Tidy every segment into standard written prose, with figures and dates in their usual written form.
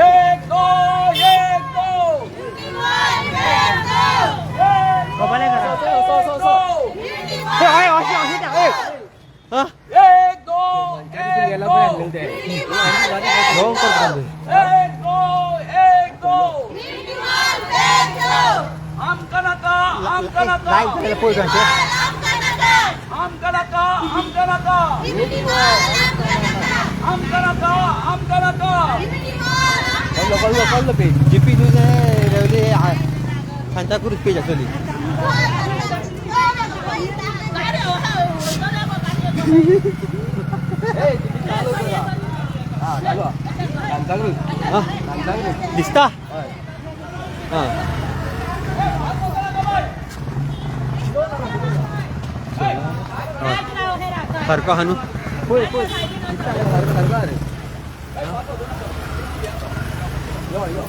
एक दो एक दो एक दो एक दो एक दो एक दो आमकां नाका आमकां नाका आमकां नाका आमकां नाका आमकां नाका आमकां नाका. कळ्ळो कळ्ळो पेज जीपी न्यूज रेवली सांताक्रूज पेज आसली. दिसता हां सारको आहा न्हू. पळय पळय सारको आहा रे. यो यो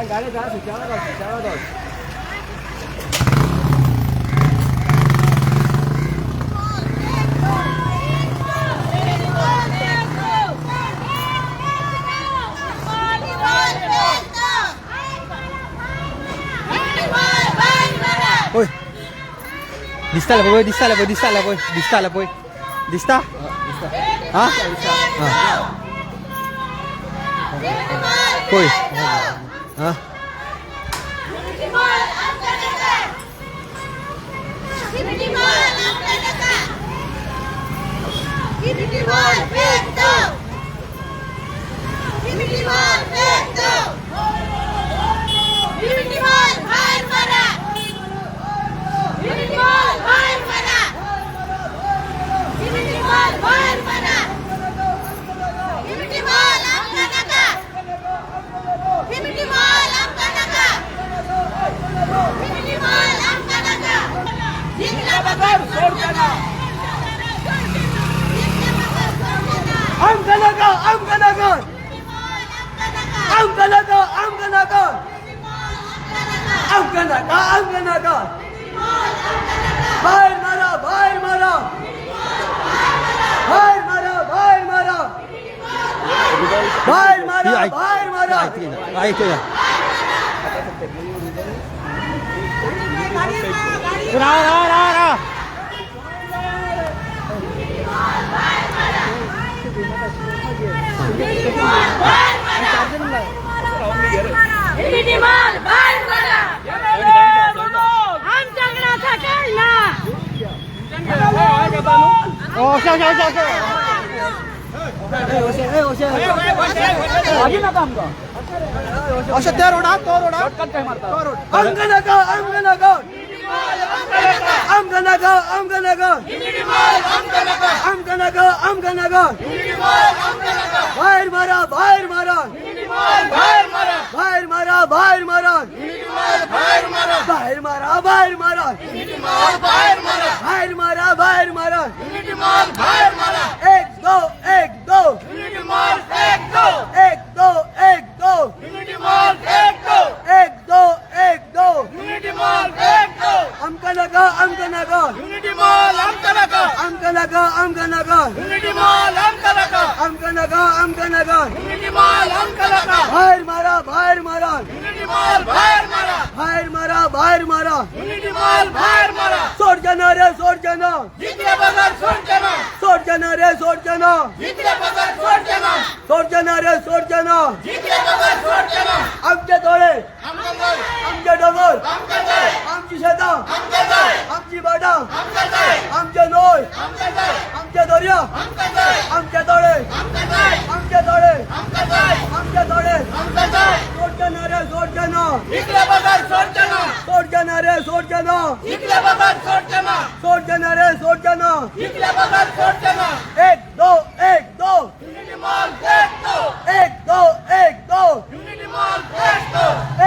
गाडी जा सुचावा सुचावा. होय दिसताले पळय दिसताले पळय दिसताले पळय दिसताले पळय दिसता. हा पळय हा आमकां नाका आमकां नाका आमकां नाका आमकां नाका आमकां नाका आमकां नाका. भायर मारा भायर मारा भायर मारा भायर मारा भायर मारा भायर मारा. ऐक रा रा रा रा ओ笑笑笑笑。अशें त्या रोडार तो रोडार आमकां नाका आमकां नाका आमकां नाका आमकां नाका आमकां नाका आमकां नाका. भायर मारा भायर मारा भायर मारा भायर मारा भायर मारा भायर मारा भायर मारा भायर मारा. एक दो एक दो एक दो एक दो एक दो एक दो. आमकां नाका आमकां नाका आमकां नाका आमकां नाका आमकां नाका आमकां नाका. भायर मारा भायर मारा भायर मारा भायर मारा. सोडचे ना रे सोडचे ना सोडचे ना रे सोडचे ना सोडचे ना रे सोडचे ना. आमचे तोळे आमचे डोंगर आमची शेतां आमची भाटां आमचे न्हंय आमचे दर्या आमचे तोळे आमचे तोळे आमचे तोळे. सोडचे ना रे सोडचे ना सोडचे ना रे सोडचे ना सोडचे ना रे सोडचे ना. एक दो एक दो एक दो एक दो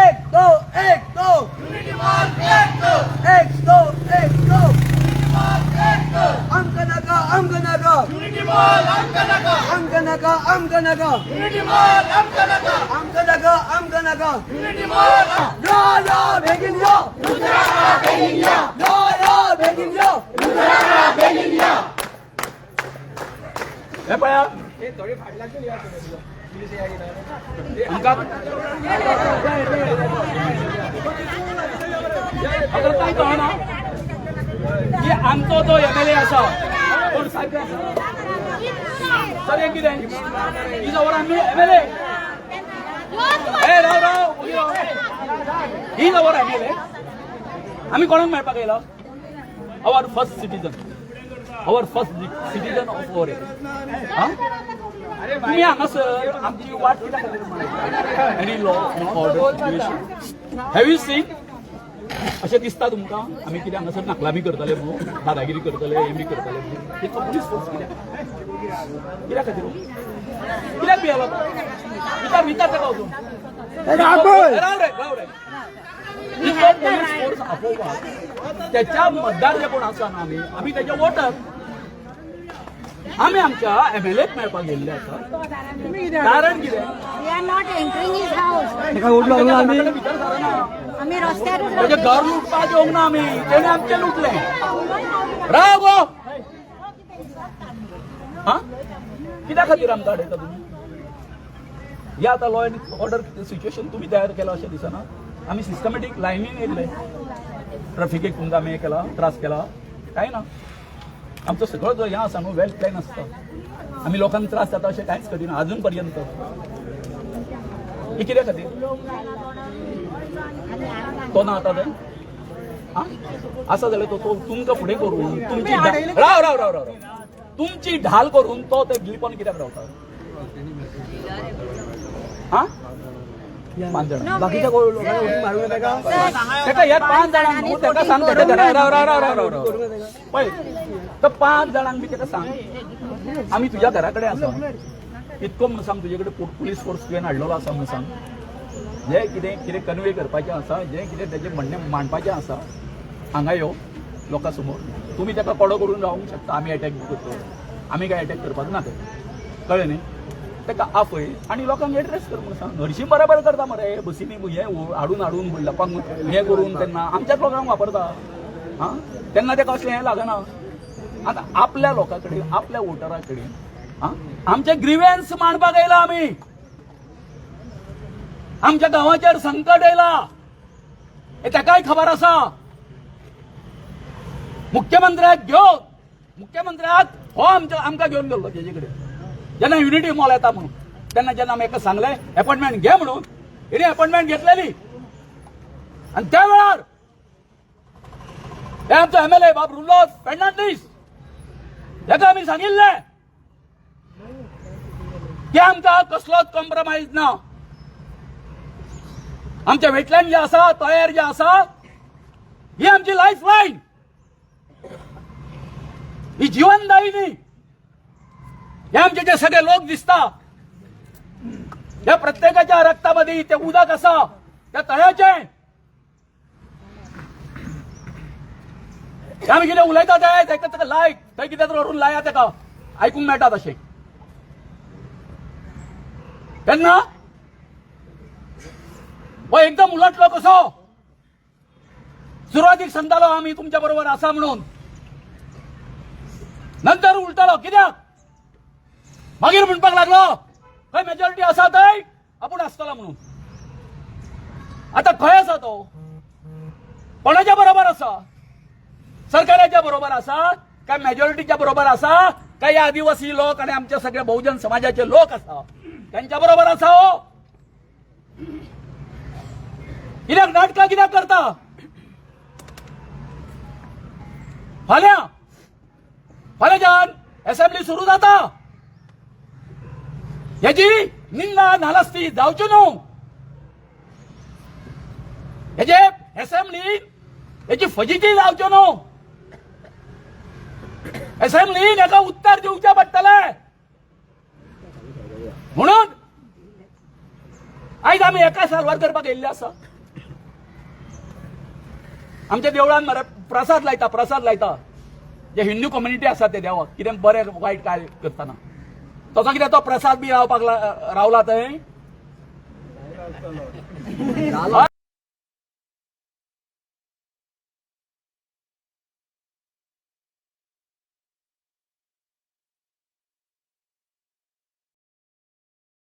एक दो एक दो एक दो एक दो. नाका, आमकां नाका. आमकां नाका, आमकां नाका. यो यो बेगीन यो. यो यो बेगीन यो. हे पळया, आमकां अगर कांय कळना की आमचो जो एमएलए आसा, कोण साहेब आसा सर, हे कितें is our MLA. ए राव राव, ओगी राव. Is our MLA. आमी कोणाक मेळपाक येयला? Our first citizen, our first citizen of our. तुम्ही हांगासर आमची वाट कित्याक खातीर? Any law and order situation have you seen? अशें दिसता तुमकां आमी कितें हांगासर नकलामी करतले म्हणून, दादागिरी करतले, हें बी करतले म्हणून? इतलो पुलीस फोर्स कित्याक? कित्या खातीर? कित्याक भियेलो? विचार विचार ताका वचून. राव रे, राव रे. इतलो पोलीस फोर्स आपोवपाक त्याच्या मतदार जे कोण आसा ना, आमी आमी त्याचे वोटर. आमी आमच्या एमएलएक मेळपाक गेल्ले आसा. कारण कितें? We are not entering his house. आमच्या भितर सरना. आमी रस्त्यारूच त्याचे घर लुटपाक येवंक ना आमी, तेणे आमचें लुटलें. राव गो. हा, कित्या खातीर आमकां अडयता तुमी? हे आतां लॉ एंड ऑर्डर सिच्युएशन तुमी तयार केला अशें दिसना? आमी सिस्टमॅटीक लायनीन येयल्ले. ट्रॅफिकेक तुमकां आमी हे केला, त्रास केला? कांय ना. आमचो सगळो जो हें आसा न्हू, वेल प्लॅन आसता. आमी लोकांक त्रास जाता अशें कांयच करिना अजून पर्यंत. हे कित्या खातीर तो ना आतां ते आं? आसा जाल्यार तो तो तुमकां फुडें करून तुमची राव राव राव राव राव. तुमची ढाल करून तो ते लिपोन कित्याक रावता? हा, पांच जाणां. बाकीच्या कोण लोकांना उडी मारू नका. तेका ह्या पांच जाणांक न्हू, तेका सांग तेच्या घरा. राव राव राव राव राव राव. पळय, तर पांच जाणांक बी तेका सांग, आमी तुज्या घरा कडेन आसा इतको म्हणून सांग. तुजे कडेन पुलीस फोर्स तुवें हाडलेलो आसा म्हणून सांग. जे कितें कितें कन्वे करपाचें आसा, जें कितें तेजें म्हणणें मांडपाचें आसा, हांगा यो लोकां समोर. तुमी ताका कोडो करून रावंक शकता, आमी एटॅक करतलो. आमी काय एटॅक करपाक ना ते, कळ्ळें न्ही? ताका आपय आनी लोकांक एड्रेस कर म्हणून सांग. हरशीं बराबर करता मरे, बसींनी हें हाडून हाडून लोकांक हें करून तेन्ना आमच्याच लोकांक वापरता. आं, तेन्ना तेका असलें हें लागना. आतां आपल्या लोकां कडेन, आपल्या वोटरा कडेन आं आमचे ग्रिव्हन्स मांडपाक येयला आमी. आमच्या गांवाचेर संकट येयला हे ताकाय खबर आसा. मुख्यमंत्र्याक घेवन, मुख्यमंत्र्याक हो आमच्या आमकां घेवन गेल्लो तेजे कडेन जेन्ना युनिटी मॉल येता म्हणून, तेन्ना जेन्ना आमी एका सांगलें अपॉइंटमेंट घे म्हणून, हिणे अपॉइंटमेंट घेतलेली. आणि त्या वेळार हे आमचो एमएलए बाब रुलोस फेर्नांडीस हेका आमी सांगिल्लें की आमकां कसलोच कॉम्प्रोमायज ना. आमच्या वेटलँड जे आसा, तयार जे आसा, ही आमची लायफ लायन, ही जीवनदायिनी. हे आमचे जे सगळे लोक दिसता, ह्या प्रत्येकाच्या रक्तामध्ये ते उदक आसा त्या तळ्याचें. हे आमी कितें उलयता ते ताका ताका लायक थंय कितें तर व्हरून लाया, ताका आयकूंक मेळटा तशें. तेन्ना हो एकदम उलटलो कसो? सुरवातीक सांगतालो आमी तुमच्या बरोबर आसा म्हणून, नंतर उलटलो कित्याक? मागीर म्हणपाक लागलो खंय मेजॉरिटी आसा थंय आपूण आसतलो म्हणून. आता खंय आसा तो? कोणाच्या बरोबर आसा? सरकाराच्या बरोबर आसा काय मेजॉरिटीच्या बरोबर आसा काय या आदिवासी लोक आणि आमचे सगळे बहुजन समाजाचे लोक आसा त्यांच्या बरोबर आसा? हो, कित्याक नाटकां कित्याक करता? फाल्यां फाल्यांच्यान असेंब्ली सुरू जाता. हेजी निंदा नालस्ती जावची न्हू. हेजे असेंब्ली हेची फजिती जावच्यो न्हू. असेंब्लीन हेका उत्तर दिवचें पडटलें म्हणून आयज आमी एका साल्वार करपाक येयल्ले आसा. आमच्या देवळान मरे प्रसाद लायता, प्रसाद लायता. जे हिंदू कम्युनिटी आसा ते देवाक कितें बरें वायट काय करतना तसो कितें तो प्रसाद बी रावपाक रावला थंय.